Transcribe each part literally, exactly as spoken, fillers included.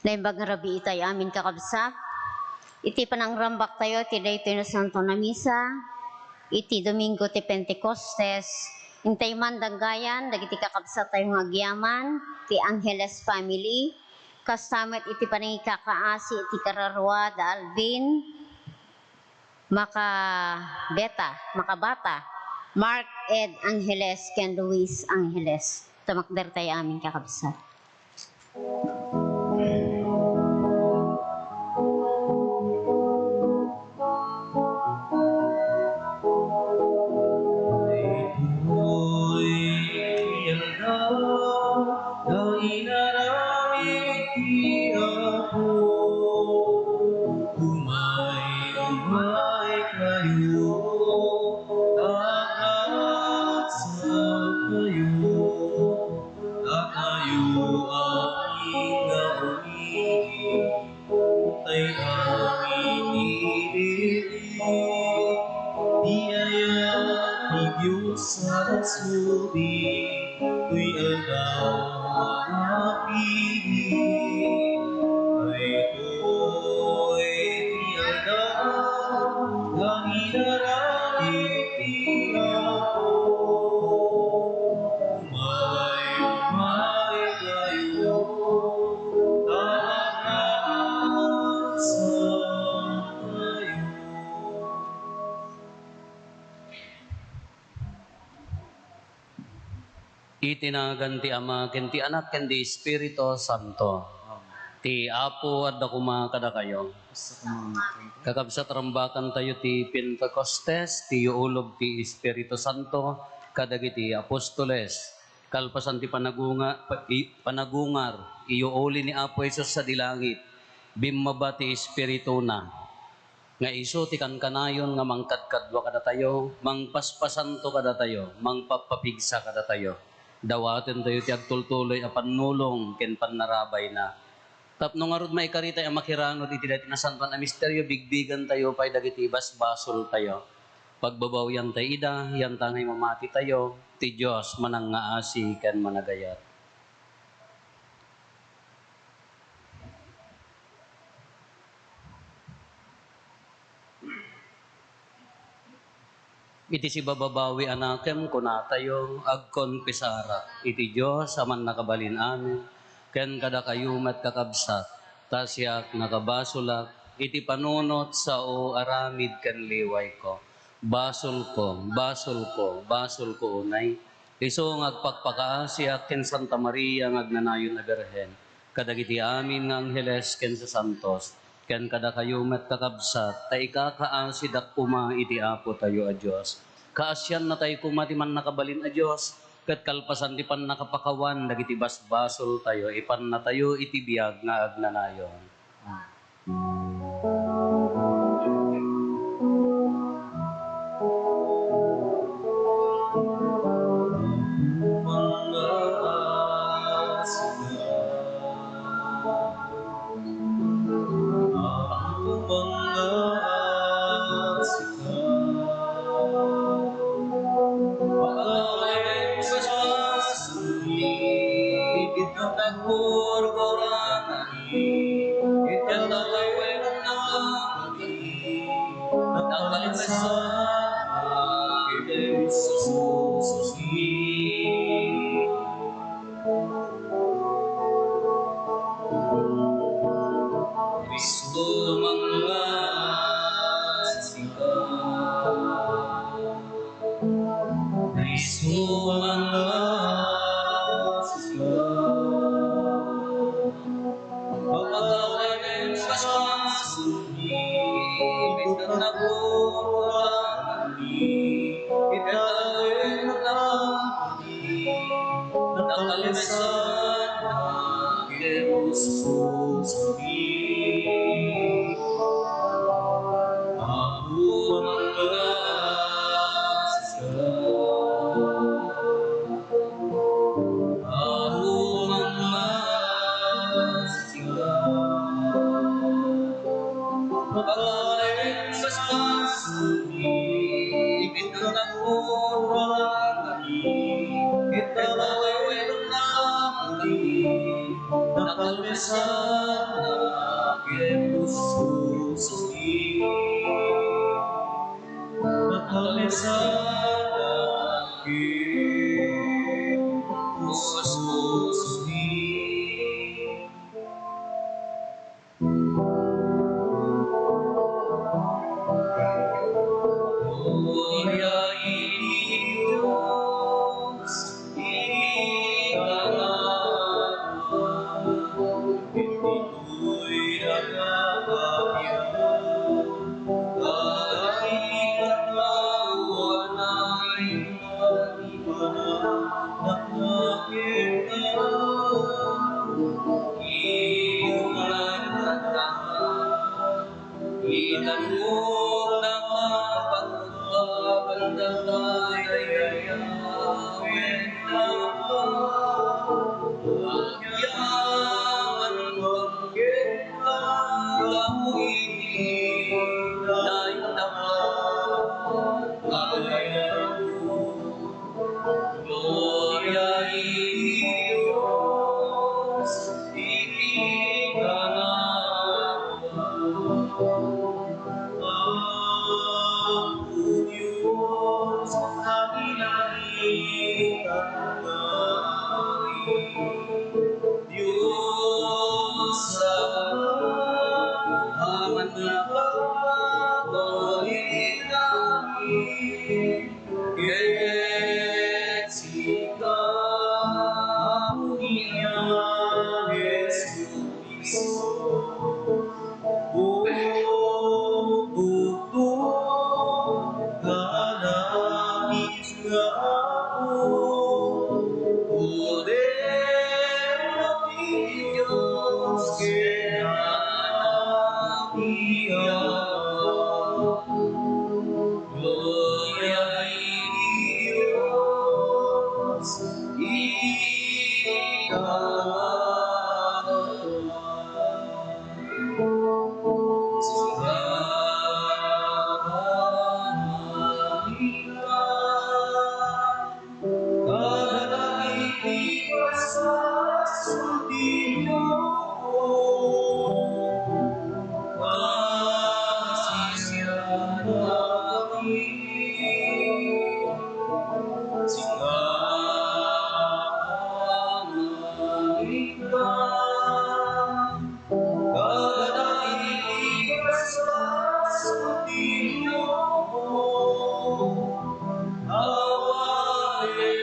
Naimbag nga rabii itayo amin, kakabsat. Iti panangrambaktayo ti daytoy nasanto a misa, iti Domingo ti Pentecostes, intay man danggayan dagiti kakabsattayo nga agyaman ti Angeles family, kasta met iti panangikakaasi ti kararua da Alvin, Makabeta, Makabata, Mark Ed Angeles, ken Luis Angeles. Tumakdertayo amin, kakabsat. Daytoy ti aldaw nga inaramid ti Apo. Umay, umay kayo, ta agragsaktayo, a kayo amin nga umili. Tay amin idi, ti ayat ti Dios a nasudi, toy aldaw a napili. Daytoy ti aldaw nga inaramid ti Apo. Umay, umay kayo, ta agragsaktayo. Iti nagan ti Ama, ken ti Anak, ken ti Espiritu Santo. Ti Apo adda koma kadakayo. Kakabsat, rambakantayo ti Pentecostes, ti iulob ti Espiritu Santo kadagiti apostoles. Kalpasan ti panagunga-, pa-, i-, panagungar, iyuuli ni Apo Jesus sadi langit, bimmaba ti Espirituna, nga isu ti kankanayon nga mangkadkadua kadatayo, mangpaspasanto kadatayo, mangpappapigsa kadatayo. Dawatentayo ti agtultuloy a pannulong ken pannarabayna. Tapno ngarud, maikaritay a makiranud iti daytoy nasantoan a misterio, bigbigantayo pay dagiti basbasoltayo. Pagbabawiantay ida, yantangay mamatitayo, ti Dios manangngaasi ken managayat. Iti sibababawi a nakem, kunatayo, agkonfesarak iti Dios a Mannakabalin-amin, ken kadakayo met, kakabsat, ta siak nakabasolak iti panunot, sao, aramid, ken liwayko. Basolko, basolko, basolko unay. Isu nga agpakpakaasiak ken Santa Maria nga agnanayon a Birhen, kadagiti amin nga angheles ken sasantos, ken kadakayo met, kakabsat, ta ikakaasidak koma iti Apotayo a Dios. Kaasiannatay koma ti Mannakabalin a Dios, ket kalpasan ti pannakapakawan dagiti basbasoltayo, ipannatayo iti biag nga agnanayon. Kristo, mangngad sika. Kristo, mangngad sika. Papatawad ken pasamak, iti nagurang, iti nagurang, Nakalpasan na iti pusomi. Apo, mangngad sika. Apo, mangngad sika. Paglaeng sasasuni, iti nagurang, iti nagurang, Kalmesanna ken puspusomi. Kalmesanna ken puspusomi. Gloria iti Dios iti kangatan, iti dagiti kabayo, dagiti tattao a naipan, nakakita, iti kangatan. Itan mo nga pagbabantayan, yaman pagkita, gapu iti naitaman. Gloria iti Dios iti kangatan. Apo Dios a kinaitan, Dios a managbabalik langit. Ket sika, Apo, ni Jesu-Cristo, bubugto nga Anak nga Apo, Kordero ti Dios, ken Anak ti Ama. Gloria iti Dios iti kangatan. Kadagiti basbasol ti Dios, pasianami. Singa, Kadagiti basbasol ti Dios, awanen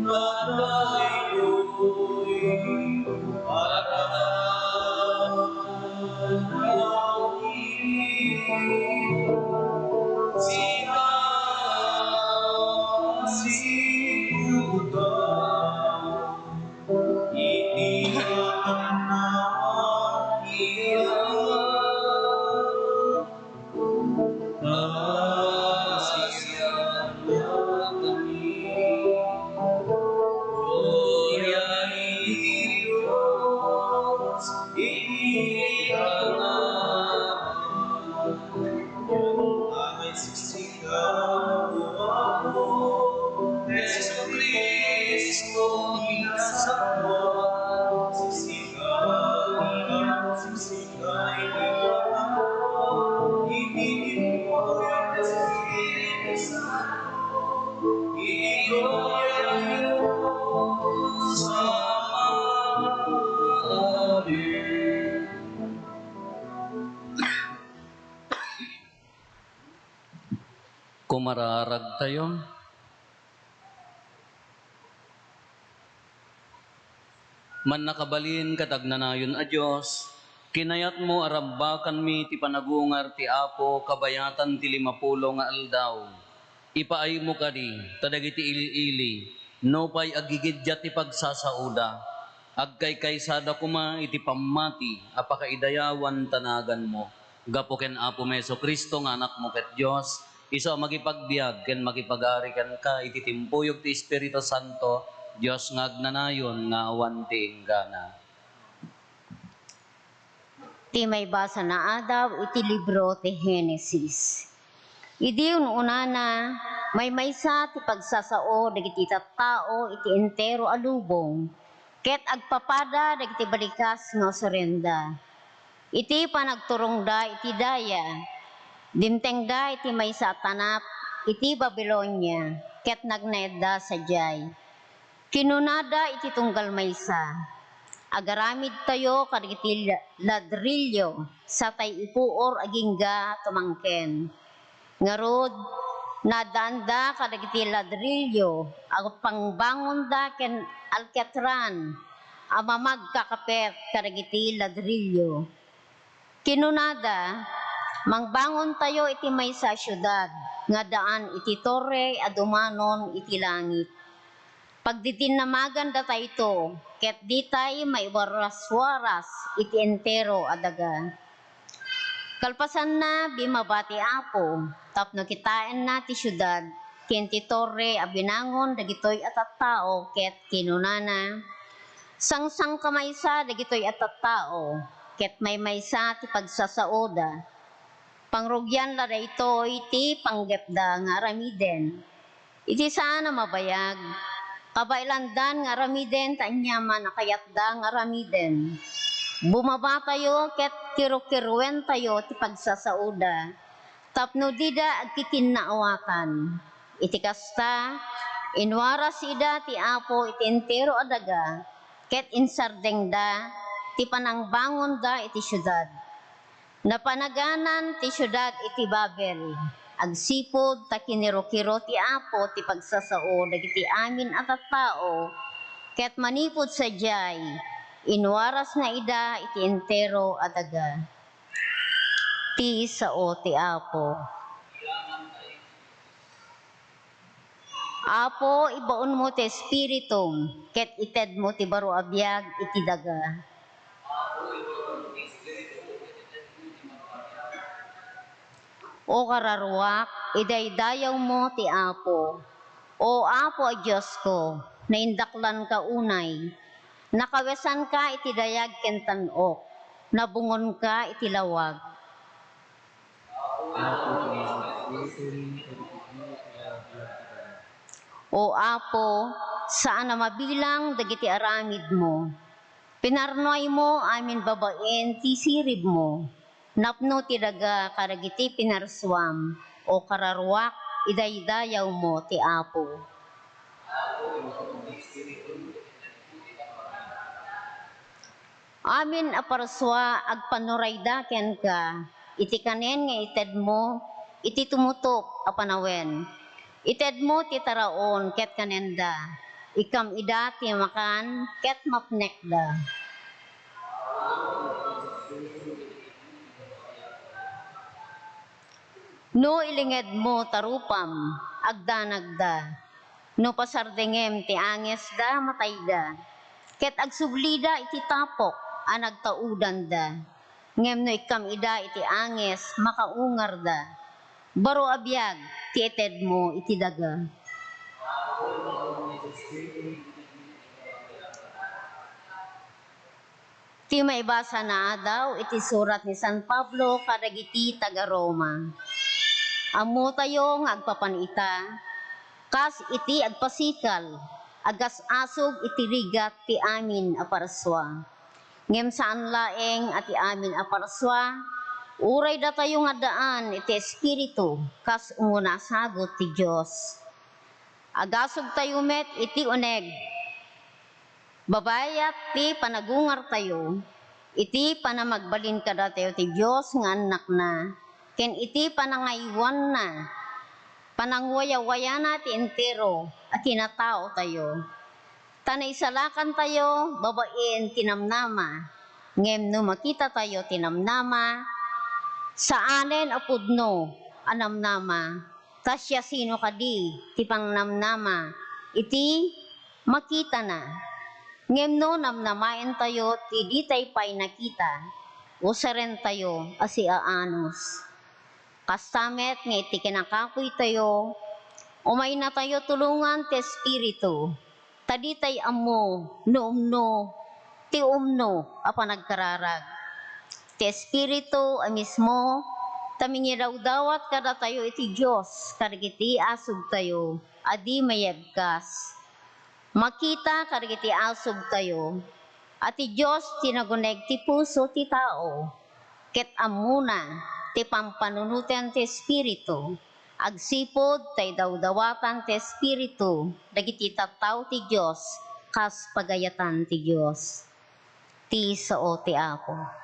daytoy a sika, sika. Iti kakannawan ti Ama, pasiannakami. Gloria iti Dios iti kangatan. Amen. Sika, O Apo, Jesu-Cristo, ti nasaoan, sika, sika, iti Espiritu Santo, iti gloria ti Dios Ama. Amen. Kumararagtayo. Mannakabalin ket agnanayon a Dios, kinayatmo a rambakanmi ti panagungar ti Apo kabayatan ti limapulo nga aldaw. Ipaaymo kadi ta dagiti ili-ili, nupay aggigiddiat ti pagsasaoda, agkaykaysada koma iti pammati a pakaidayawan ta naganmo. Gapu ken Apomi Jesu-Cristo nga Anakmo ket Dios, isu a makipagbiag ken makipag-ari kenka iti timpuyog ti Espiritu Santo, Dios nga agnanayon nga awan ti inggana. Ti maibasa nga adda iti libro ti Genesis. Idi un-unana, maymaysa ti pagsasao dagiti tattao iti entero a lubong. ket agpapada dagiti balikas nga usarenda. Iti panagturongda iti daya, dimtengda iti maysa a tanap iti Babilonia, ket nagnaedda sadiay. Kinunada iti tunggal maysa, "Agaramidtayo kadagiti la-, ladrillo satay ipuor agingga tumangken." Ngarud, naaddaanda kadagiti ladrillo a pangbangonda ken alketran a mamagkakapet kadagiti ladrillo. Kinunada, "Mangbangontayo iti maysa a siudad nga addaan iti torre a dumanon iti langit. Pagdidinnamagan datayto, ket ditay maiwaraswaras iti entero a daga." Kalpasanna, bimmaba ti Apo tapno kitaenna ti siudad ken ti torre a binangon dagitoy a tattao, ket kinunana, "Sangsangkamaysa dagitoy a tattao, ket maymaysa ti pagsasaoda. Pangrugian la daytoy ti panggepda nga aramiden. Iti saan a mabayag, kabaelandan nga aramiden ta aniaman a kayatda nga aramiden. Bumabatayo ket kirukiruentayo ti pagsasaoda, tapno dida agkikinnaawatan." Iti kasta, inwaras ida ti Apo iti entero a daga, ket insardengda ti panangbangonda iti siudad. Napanaganan ti siudad iti Babel, agsipud ta kinirukiro ti Apo ti pagsasao dagiti amin a tattao, ket manipud sadiay, inwarasna ida iti entero a daga. Ti sao ti Apo. Apo, ibaonmo ti Espiritum, ket itedmo ti baro a biag iti daga. O kararuak, idaydayawmo ti Apo. O Apo a Diosko, naindaklanka unay. Nakawesanka iti dayag ken tan-ok. Nabungonka iti lawag. O Apo, saan a mabilang dagiti aramidmo. Pinarnuaymo amin babaen ti siribmo. Napno ti daga kadagiti pinarsuam, o kararuak, idaydayawmo ti Apo. Amin a parsua, agpannurayda kenka iti kanen nga itedmo iti tumutop a panawen. Itedmo ti taraon ket kanenda, ikkam ida ti makan ket mapnekda. No ilingedmo ta rupam, agdanagda. No pasardengem ti angesda, matayda. Ket agsublida iti tapok a nagtaudanda. Ngem no ikkam ida iti anges, makaungarda. Baro a biag ti itedmo iti daga. Ti maibasa nga adaw iti surat ni San Pablo kadagiti taga-Roma. Ammotayo nga agpapan ita, kas iti agpasikal, agas-asog iti rigat ti amin a parsua. Ngem saan laeng a ti amin a parsua, uray datayo nga addaan iti Espiritu, kas umuna a sagut ti Dios. Agasogtayo met iti uneg. Babayat ti panagungartayo iti panamagbalin kadatayo ti Dios nga annakna, ken iti panangaywanna, panangwayawayana ti entero a kinataotayo. Ta naisalakantayo babaen ti namnama, ngem no makitatayo ti namnama, saanen a pudno a namnama, ta siasino kadi ti pangnamnama iti makitana? Ngem no namnamaentayo ti ditay pay nakita, usarentayo a siaanus. Kasta met nga iti kinakakuytayo, umaynatayo tulongan ti Espiritu, ta ditay ammo no umno ti umno a panagkararag. Ti Espiritu a mismo, ta mangidawdawat kadatayo iti Dios kadagiti asugtayo a di mayagkas. Makita kadagiti asubtayo a ti Dios ti naguneg ti puso ti tao, ket ammona ti pampanunoten ti Espiritu, agsipud ta idawdawatan ti Espiritu dagiti tattao ti Dios kas pagayatan ti Dios. Ti sao ti Apo.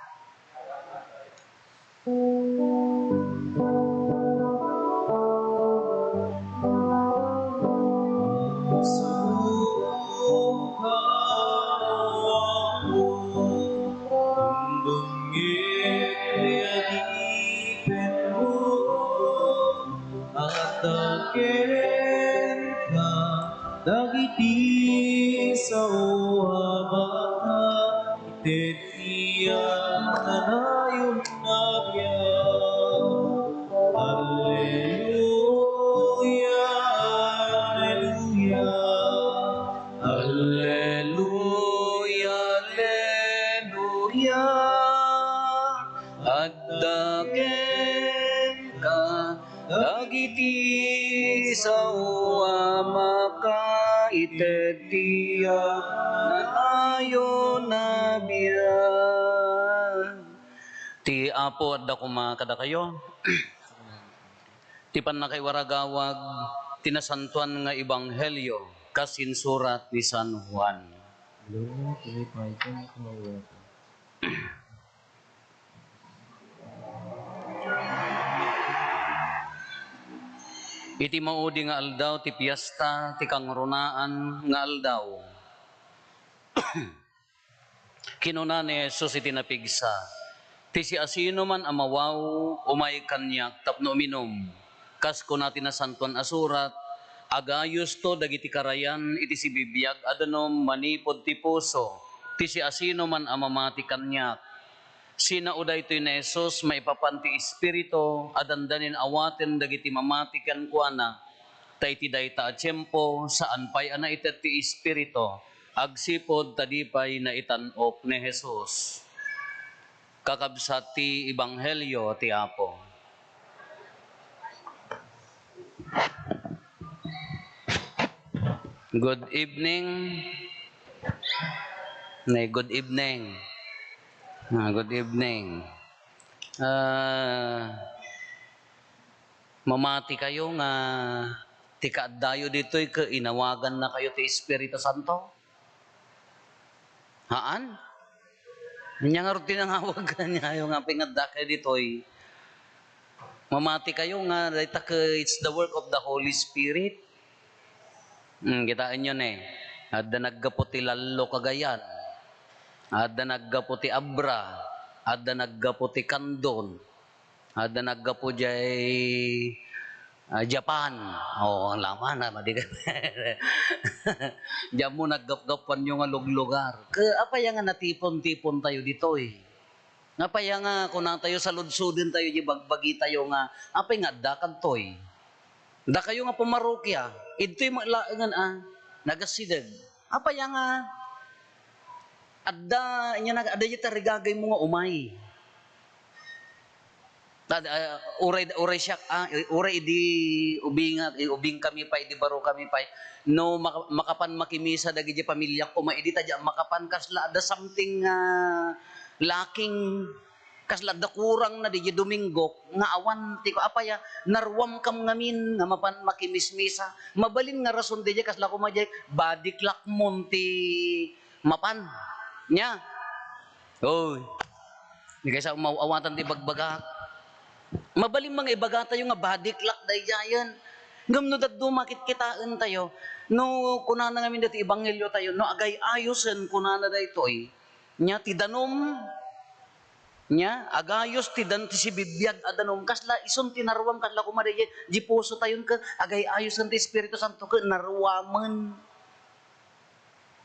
Adda kenka dagiti sao a makaitedka ti kanayon a biag. Alleluia, alleluia, alleluia, alleluia. Adda kenka dagiti sao a makaited ti kanayon a biag. Ti Apo adda koma kadakayo. Ti pannakaiwaragawag ti nasantoan nga ebanghelio kas insurat ni San Juan. Gloria, purified, Iti maudi nga aldaw ti piesta ti kangrunaan nga aldaw, kinuna ni Jesus iti napigsa, "Ti siasinoman a mawaw, umay kaniak tapno uminum." Kas kuna ti Nasantoan a Surat, "Agayosto dagiti karayan iti sibibiag a danum manipud ti puso, ti siasinoman a mamati kaniak." Sinao daytoy ni Jesus maipapan ti Espiritu a dandanin awaten dagiti mamati kenkuana, ta iti dayta a tiempo, saan pay a naited ti Espiritu, agsipud ta di pay naitan-ok ni Jesus. Kakabsat ti Ebanghelio ti Apo. Good evening. Nay, good evening. Ah, good evening. Ah, mamati kayo nga ti kaaddayo ditoy ket inawagannakayo ti Espiritu Santo? Haan? Ania ngarud ti nangawag kaniayo nga apay nga adda kayo ditoy? Mamati kayo nga dayta ket it's the work of the Holy Spirit. Hmm, kitaenyo ne, adda naggapu ti Lallo Cagayan, adda naggapu ti Abra, adda naggapu ti Candon, adda naggapu jay, ah, Japan. Oo, ang laman, ah, madi ka. Diyan mo naggapgapanyo nga luglugar. Ke, apay nga natipon-tipon tayo ditoy? Apay nga kuna tayo, saludsoden tayo, di bagbagi tayo nga, apay nga adda kadtoy? Dakayo nga pumarokia, idtoy met laengen a nagasideg. Apay nga adda, ania na, adda diay tarigagaymo nga umay? Tad-, ah, uray, uray siak, ah, uray idi ubingak, ubing kami pay, idi baro kami pay, no maka-, makapan makimisa dagiti pamiliak koma idi, ta diak makapan, kasla adda something nga lacking, kasla adda kurang na diay Domingo, nga awan ti ku-, apay a, naruamkam ngamin nga mapan makimismisa. Mabalin nga rason diay, kasla koma diay, body clock mon ti mapan. Nia? Oy. Di kaysa umaw-awatan ti bagbagak. Mabalin nga ibagatayo nga body clock daydiayen. Ngem no dadduma kitkitaentayo, no kunana ngamin daytoy ebanghelio tayo, no agay-ayosen kunana daytoy, nia ti danum, nia agayos ti dan-, ti sibibiag a danum, kasla isun ti naruam, kasla koma daydiay, di puso tayon ket agay-ayosen ti Espiritu Santo ket naruamen.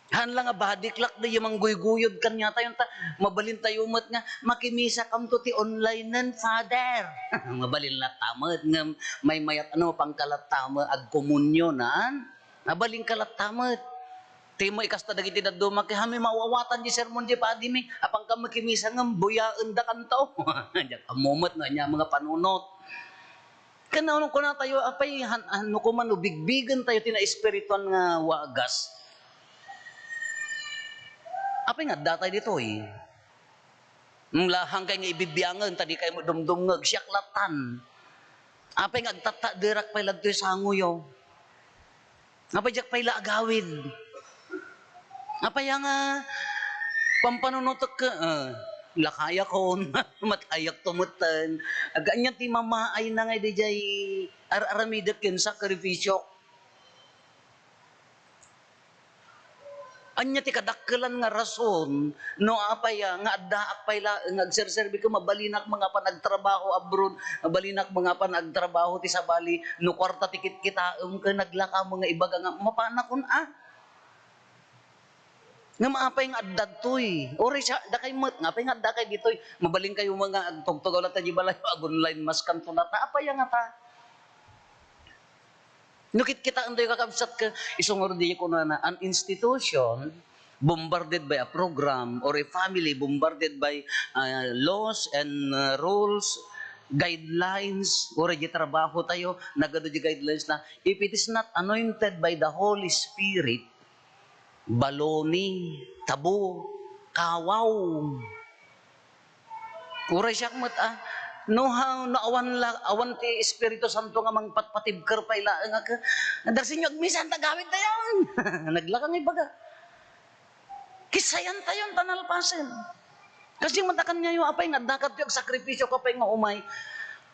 Haan la nga body clock daydiay mangguygoyod kaniatayo, ta mabalin tayo met nga, "Makimisa kanto ti online-en, Father." Mabalin latta met ngem maymayat, ano, pangkalatta met agkomunionan. Mabalinka latta met. Ti mo ikasta dagiti dadduma ket, "Haan mi maaw-awatan di sermon di padimi, apanka makimisa ngem buyaendakanto." Diak ammo met no ania nga panunot. Ken no kunatayo, apay, han-, han-, no koma no bigbigentayo ti naespirituan nga wagas, Apay nga adda tay ditoy? Ngem la, haankayo nga ibibiangen, ta dikayo met dumdumngeg, siak lattan. Apay nga agtattaderak pay la ditoy sangoyo? Apay diak pay la agawid? Apay nga pampanunotek ket, eh, lakayakon, matayakto metten. Aga, ania ti mamaayna nga idiay ar-, aramidek ken sakrifisiok? Ania ti kadakkelan nga rason no apay, ah, nga addaak pay laeng nga agserserbi ket mabalinak mangapan agtrabaho abroad, mabalinak mangapan agtrabaho ti sabali, no kuarta ti kitkitaem ket naglaka met nga ibaga nga mapanakon, ah. Ngem apay nga adda ditoy? Uray siak, dakay met, nga apay nga adda kay ditoy? Mabalinkayo met nga agtugtugaw latta diay balay, ag-online mass kanto latta. Apay nga ta? No kitkitaentayo, kakabsat, ket isu ngarud diay kunana, an institution bombarded by a program or a family bombarded by, ah, laws and, ah, rules, guidelines, uray diay trabahotayo, nagadu diay guidelines na, if it is not anointed by the Holy Spirit, baloni, tabo, kawaw. Uray siak met, ah. No, ha, no awan la, awan ti Espiritu Santo nga mangpatpatibker pay laeng a ke-, darsenyo agmisa, anta gawidtayon. Naglaka nga ibaga. Kisayantayon ta nalpasen. Kasi met a kaniayo, apay nga adda kadtoy, agsakripisio ka pay nga umay.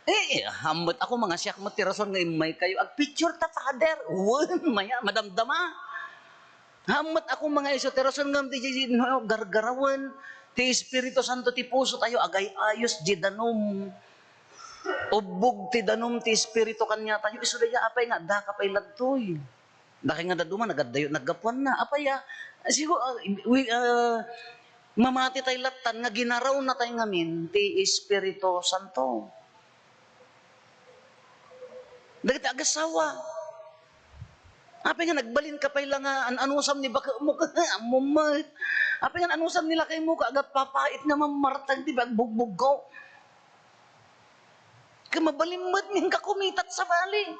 Eh, eh, hammet ako, mga siak met ti rason nga immaykayo. Agpicture ta, Father. Wen, maya, madamdama. Hammet ako, mga isu, ti rason ngem ti, ti, no, gargarawen ti Espiritu Santo ti pusotayo, agay-ayos diay danum. Ubbog ti danum ti Espiritu kaniatayo. Isu dayta, apay nga adda ka pay ladtoy? Dakay nga dadduma, nagaddayo, naggapuanna. Apay a, sigu-, ah, wi-, ah, mamati tay lattan nga ginarawnatay ngamin ti Espiritu Santo. Dagiti agassawa, apay nga nagbalin ka pay la nga an-anusam ni baketmo ket ammom met? Apay nga an-anusam ni lakaymo ket agpapait nga mammartag ti agbugbugko? Ket mabalin met nga inka kumitat sabali.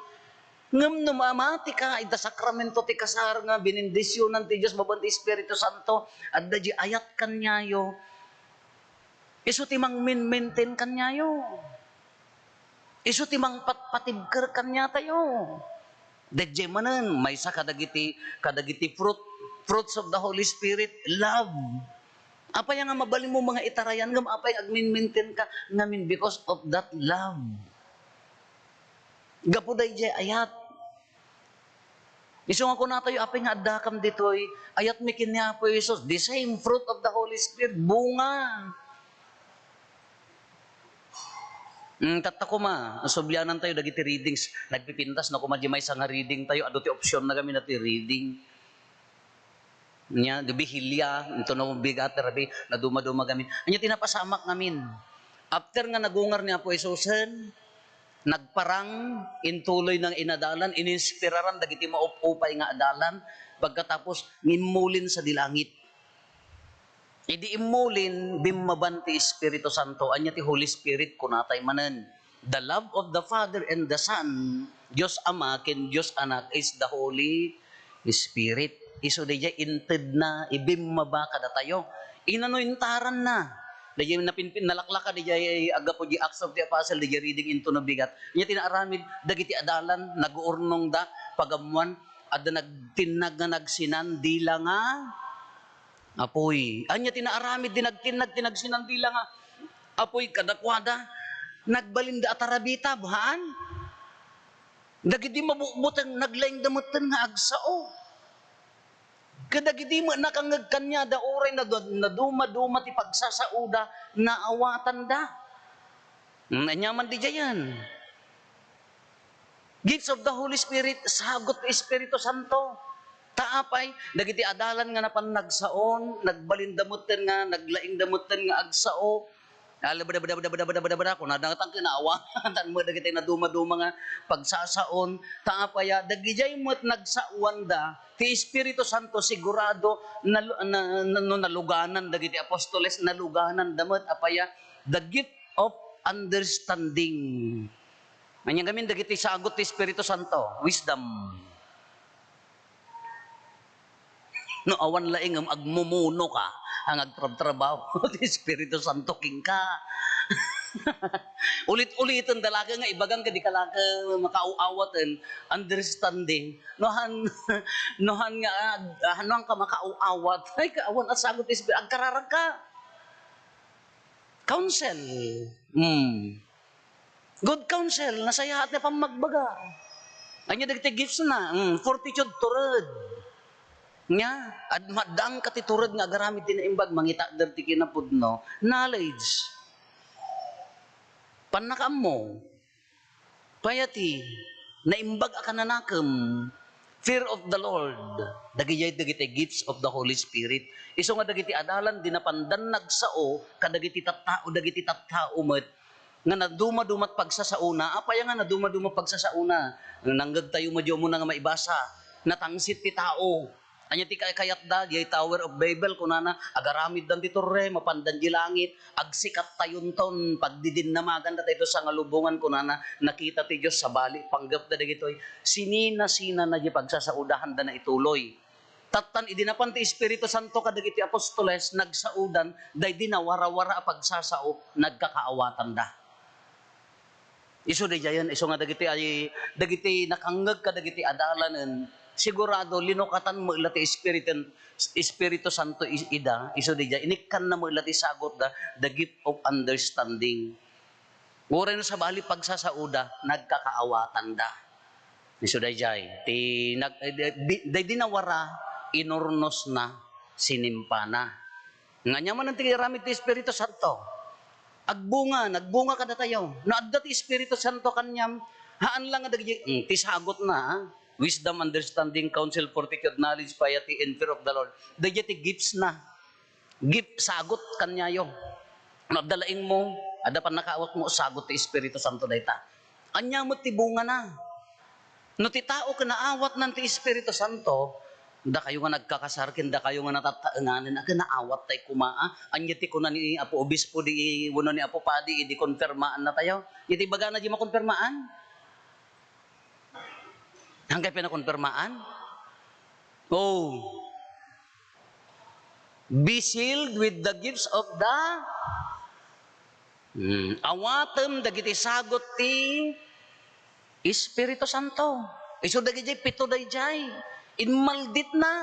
Ngem no mamati ka ita sakramento ti kasar nga benindisionan ti Dios babaen ti Espiritu Santo, adda diay ayat kaniayo. Isu ti mangminmintin kaniayo. Isu ti mangpatpatibker kaniatayo. Daydiay manen, maysa kadagiti, kadagiti fruit, fruits of the Holy Spirit, love. Apay nga mabalinmo nga itarayan, ngem apay nga agminmintin ka ngamin because of that love? Gapu daydiay ayat. Isu nga kunatayo, apay nga addakam ditoy, ayatmi ken ni Apo Jesus, the same fruit of the Holy Spirit, bunga. Mm, tatta koma, sublianantayo dagiti readings. Nagpipintas na koma di maysa nga reading tayo, adu ti option na kami na ti reading. Nya, di bihilia, intono bigat, rabi, naduma-duma gamin. Anya ti napasamak ngamin. After nga nagungar ni Apo Jesusen, nagparang, intuloy nang inadalan, ininspiraran dagiti maup-upay nga adalan, pagkatapos, ngimmulin sa di langit. Idi immulin, bimmaban ti Espiritu Santo. Anya ti Holy Spirit, kunatay manen. The love of the Father and the Son, Dios Ama ken Dios Anak, is the Holy Spirit. Isu daydiay intedna, ibimmaba kadatayo. Inanointaranna. Daydiay napinpin-, nalaklaka daydiay aggapu di Acts of the Apostle, daydiay reading intono bigat. Anya ti naaramid, dagiti adalan, naguurnongda, pagammuan, adda nagtinnag nga nagsinandila nga apuy. Anya ti naaramid di nagtinnag ti nagsinandila nga apuy kadakuada? Nagbalinda a tarabitab, haan? Dagiti mabutbuteng, naglaingda metten nga agsao. Kadagiti met nakangngeg kaniada, uray nadu-, naduma-duma ti pagsasaoda, naawatanda. Mm, ania man didiayen? Gifts of the Holy Spirit, sagut ti Espiritu Santo. Ta apay, dagiti adalan nga napan nagsaon, nagbalinda metten nga, naglaingda metten nga agsao. Alabadabadabadabadabada, kunada nga tangke naawa, tan met dagiti naduma-duma nga pagsasaon. Ta apay, ah, dagidiay met nagsaoanda, ti Espiritu Santo sigurado nalu-, na, na, no naluganan dagiti apostoles, nalugananda met, apay, ah, the gift of understanding. Ania ngamin dagiti sagut ti Espiritu Santo? Wisdom. No awan laeng ngem agmumuno ka, nga agtrabtrabaho ti Espiritu Santo kenka. Ulit-uliten da la nga ibagam ket di ka la makaaw-awaten, understanding. No han, no han nga, ah, no han ka makaaw-awat, ay, ka, awan a sagot ti Espiritu, agkararagka. Counsel. Hmm. Good counsel, nasayaat nga pammagbaga. Ania dagiti gifts na? Hmm, fortitude, tured. Nia, ad-, maaddaanka ti tured nga agaramid ti naimbag, mangitader ti kinapudno. Knowledge. Pannakaammo. Piety. Naimbag a kananakem. Fear of the Lord. Dagijay dagiti gifts of the Holy Spirit. Isu nga dagiti adalan, di napandan nagsao kadagiti tattao, dagiti tattao met nga nadumadumat pagsasaona. Apay nga nadumaduma pagsasaona? Nanggegtayo met umuna nga maibasa. Natangsit ti tao. Ania ti kay-, kayatda? Diay Tower of Babel, kunana, agaramiddan ti torre, mapandan di langit, agsikattayonton, pagdidinnamagan daytoy sangalubongan, kunana, nakita ti Dios sabali, panggepda dagitoy. Sinina-sinana diay pagsasaoda, haanda na ituloy. Tattan idi napan ti Espiritu Santo kadagiti apostoles, nagsaodan, daydi nawarawara a pagsasao, nagkakaawatanda. Isu daydiayen, isu nga dagiti ay, dagiti nakangngeg kadagiti adalanen, sigurado linukatan met la ti Espiritu, Espiritu Santo is-, ida, isu daydiay, inikkanna met la ti sagutda, the gift of understanding. Uray no sabali pagsasaoda, nagkakaawatanda. Isu daydiay, ti nag-, eh, di, di, daydi nawara, inurnosna, sinimpana. Nga ania manen ti aramid ti Espiritu Santo? Agbunga, nagbunga kadatayo. No adda ti Espiritu Santo kaniam, haan lang nga dagiti, mm, ti sagutna, ah. Wisdom, understanding, counsel, fortitude, knowledge, piety, and fear of the Lord. Dagiti gifts na. Gift, sagot kaniayo. No adda laingmo, adda pannakaawatmo, sagot ti Espiritu Santo dayta. Ania met ti bungana? No ti tao ket naawatnan ti Espiritu Santo, dakayo nga nagkakasar ken dakayo nga natattaenganen, a, ket naawattay koma, a. Ania ti kuna ni Apo Obispo di wenno ni Apo Padi idi konfirmaannatayo? Iti ibagana di makonfirmaan? Haankayo pay nakonfirmaan? Oh. Be sealed with the gifts of the, hmm, awatem dagiti sagut ti Espiritu Santo. Isu dagiti pito daydiay. Inmalditna.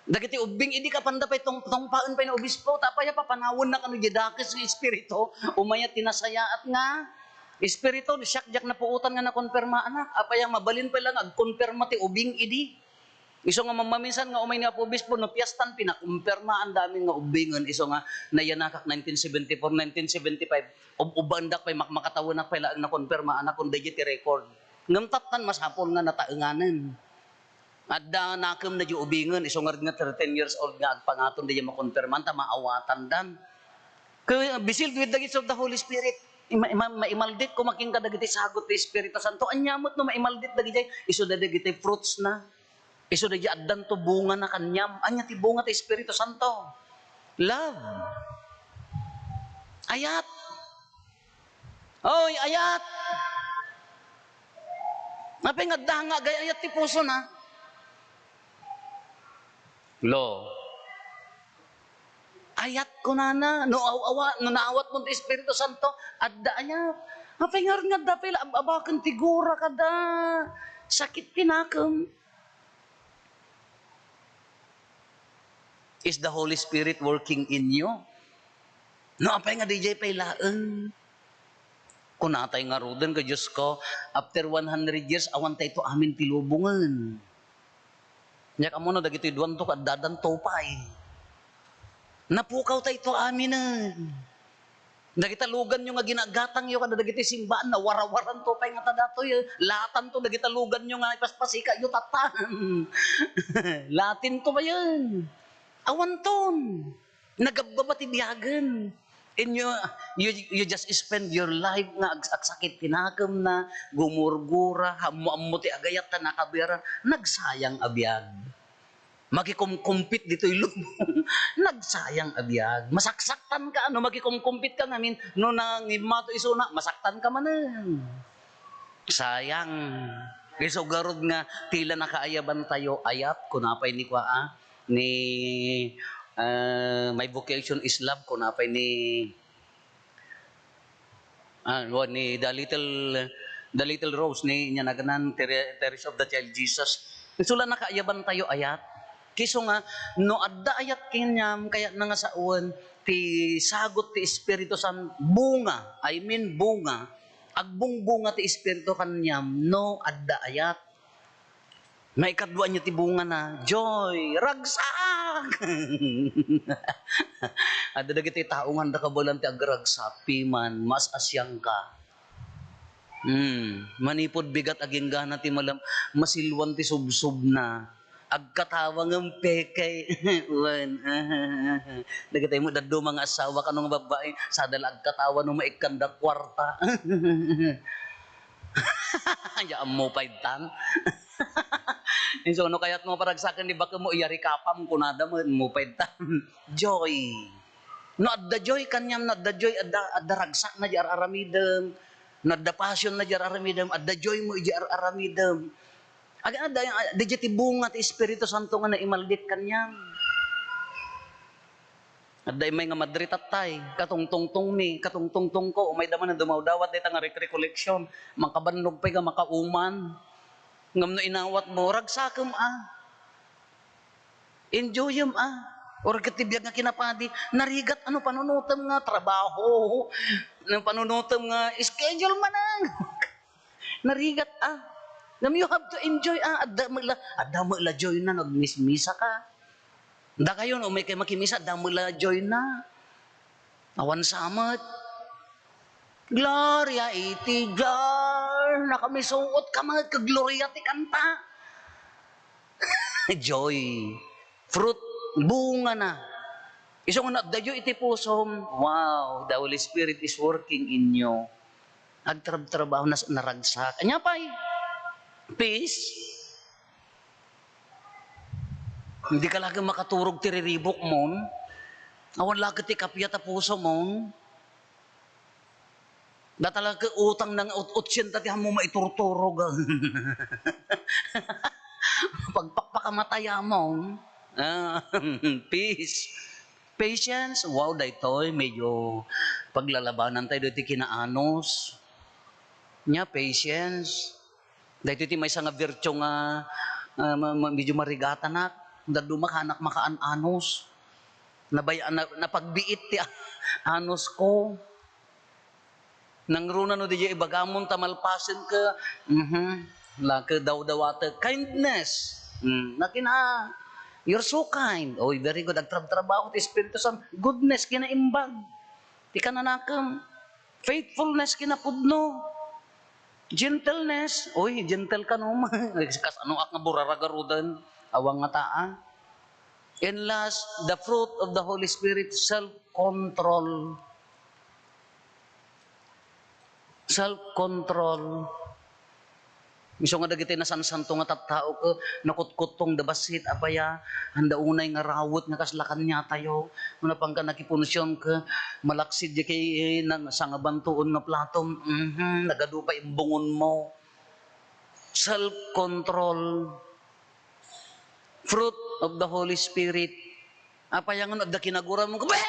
Dagiti ubbing idi, apanda pay tungpaen pay ni obispo, ta apay a papanawenna kano diay dakes nga espiritu, umay a ti nasayaat nga espiritu, siak diak napuotan nga nakonfirmaanak. Apay a mabalin pay la nga agkonfirma ti ubing idi. Isu nga mammaminsan nga umay ni Apo Obispo, no piestan, pinakonfirmaanda amin nga ubbingen. Isu nga nayanakak nineteen seventy-four, nineteen seventy-five, ub-, ubbaendak pay, mak-, makatawenak pay laeng nakonfirmaanak kun daydiay ti record. Ngem tattan, masapul nga nataenganen. Adda nakem na di ubingen, isu ngarud nga thirteen years old nga agpangaton daydiay makonfirmaan ta maawatandan. Kaya, be sealed with the gifts of the Holy Spirit. Ima-, ima-, maimaldit koma kenka dagiti sagut ti Espiritu Santo. Ania met no maimaldit dagiti, isu da dagiti fruits na. Isu daydiay addanto bungana kaniam. Ania ti bunga ti Espiritu Santo? Love. Ayat. Oy, ayat. Apay nga adda nga agay-ayat ti pusona? Lo. Ayat kunana, no aw-, awa-, no naawatmo ti Espiritu Santo, adda ayat. Apay ngarud nga adda pay la ab-, abaken ti gura kada sakit ti nakem? Is the Holy Spirit working in you? No apay nga daydiay pay laeng? Kunatay ngaruden nga, Diosko, after one hundred years, awantayto amin ti lubongen. Diak ammo no dagitoy duanto ket addadanto pay. Napukawtayto aminen. Dagita luganyo nga ginagatangyo kada dagiti simbaan, nawarawaranto pay ngata datoy, eh. Latanto dagita luganyo nga ipaspasikayo tattan. Latinto payen. Awanton. Nagabbaba ti biagen. And you, you, you just spend your life nga ag-, agsakit ti nakemna, gumurgura, ammo-ammo ti agayat ta nakabiaran. Nagsayang a biag. Makikumkumpit ditoy lubong. Nagsayang a biag. Masaksaktanka no makikumkumpitka ngamin, no nangimmato isuna, masaktanka manen. Sayang. Isu garud nga tila nakaayabantayo, ayat, kuna pay ni kua, a, ni Ah, "My vocation is love," kuna pay ni, ah, wa-, ni The Little, The Little Rose, ni, ania naganan, Ter-, Teresa of the Child Jesus. Isu la nakaayaban tayo ayat. Isu nga, no adda ayat kaniam, kayatna nga sawen ti sagut ti Espiritu San-, bunga, I mean, bunga, agbungbunga ti Espiritu kaniam, no adda ayat. Maikadua, ania ti bungana? Joy, ragsak! Adda dagiti tao nga adda kabaelan ti agragsak, piman, maas-asiangka. Hmm, manipud bigat aginggana ti malam-, masilwan ti subsobna. Agkatawa ngem peke. Wen. Dagitoy met dadduma nga asawa kano nga babbai, sada la agkatawa no maikkanda kuarta. Ania, ammo pay tan. Isu, no kayatmo paragsaken ni bakemmo, iyari kapam, kunada met, ammo pay tan. Joy. No adda joy kaniam, no adda joy, adda, adda ragsakna di ar-aramidem. No adda passion na di ar-aramidem, adda joy mo iti ar-aramidem. Aga, adda, adda ti bunga ti Espiritu Santo nga naimaldit kaniam. Adda immay nga Madrid tattay, katungtungtongmi, katungtungtongko, umay da man dumawdawat dayta nga rec-, recollection, makabannog pay nga makauman. Ngem no inawatmo, ragsakem a. Enjoyem a. Or ket ti biag nga kinapadi, narigat a no panunotem nga trabaho, no panunotem nga schedule manen. Narigat a. Ngem you have to enjoy a. Adda met la, adda met la joy na no agmismisa ka. Dakayo no umay kay makimisa, adda met la joy na. Awan sa met. Gloria iti Dios. Nakamisuot ka met ket Gloria ti kanta. Joy. Fruit, bungana. Isu nga no adda joy iti pusom, wow, the Holy Spirit is working in you. Agtrabtrabaho, nas-, naragsak. Ania pay? Peace. Dika la ket makaturog ti riribukmon. Awan la ket ti kappia ta pusomon. Data la ket utang nga ot-, otsenta ti ammo maiturturog. Pagpakpakamatayamon. Ah, peace. Patience. Wow, daytoy medyo paglalabanan tayo ditoy kinaanus. Nia, patience. Daytoy ti maysa nga virtue nga, ah, ma-, ma-, medyo marigatanak. Dadduma, hanak makaan-anus. Nabay-, na-, napagbiit ti anusko. Nangruna no diay ibagamon ta malpasenka, mhm, la ket dawdawatek. Kindness. Mm, nakina, you're so kind. Oy, very good. Agtrabtrabaho ti Espiritu Santo. Goodness, kinaimbag. Ti kananakem. Faithfulness, kinapudno. Gentleness. Oy, gentle ka no. Kasano ak nga burara garuden? Awan nga taa. And last, the fruit of the Holy Spirit, self-control. Self-control. Isu nga dagiti nasansanto nga tattao ket nakutkuttongda bassit, apay a, anda unay nga rawet nga kasla kaniatayo. No napanka nakipunsion ket malaksid diay kay, eh, nang sangabantuon nga platom, mhm, nagadu pay imbungonmo. Self-control. Fruit of the Holy Spirit. Apay a ngem adda kinaguram, "Be!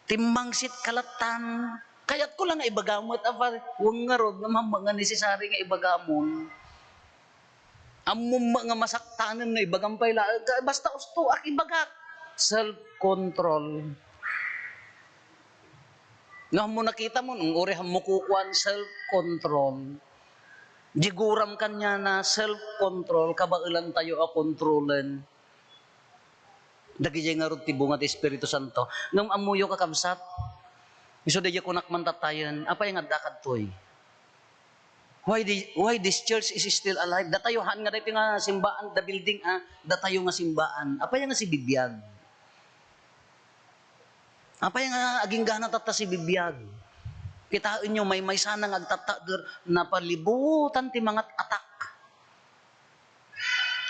Timmangsit ka lattan." Kayatko la nga ibagam met, apa, wen ngarud, nga mamma nga necessary nga ibagamon. Ammom nga masaktanen no ibagam pay laeng, basta usto ak ibagak. Self-control. No, ammo nakitamon, uray ammo kukuan, self-control. Diay guram kaniana, self-control, kabaelantayo a kontrolen. Dagidiay ngarud ti bunga ti Espiritu Santo. Ngem ammoyo, kakabsat, isu daydiay kunak man tattayen, apay nga adda kadtoy? Why the, why this church is still alive? Datayo, haan nga daytoy nga simbaan, the building, ah, datayo nga simbaan. Apay nga sibibiag? Apay nga aginggana tatta sibibiag? Kitaenyo, maymaysana nga agtattader, napalibutan ti mangat-atak.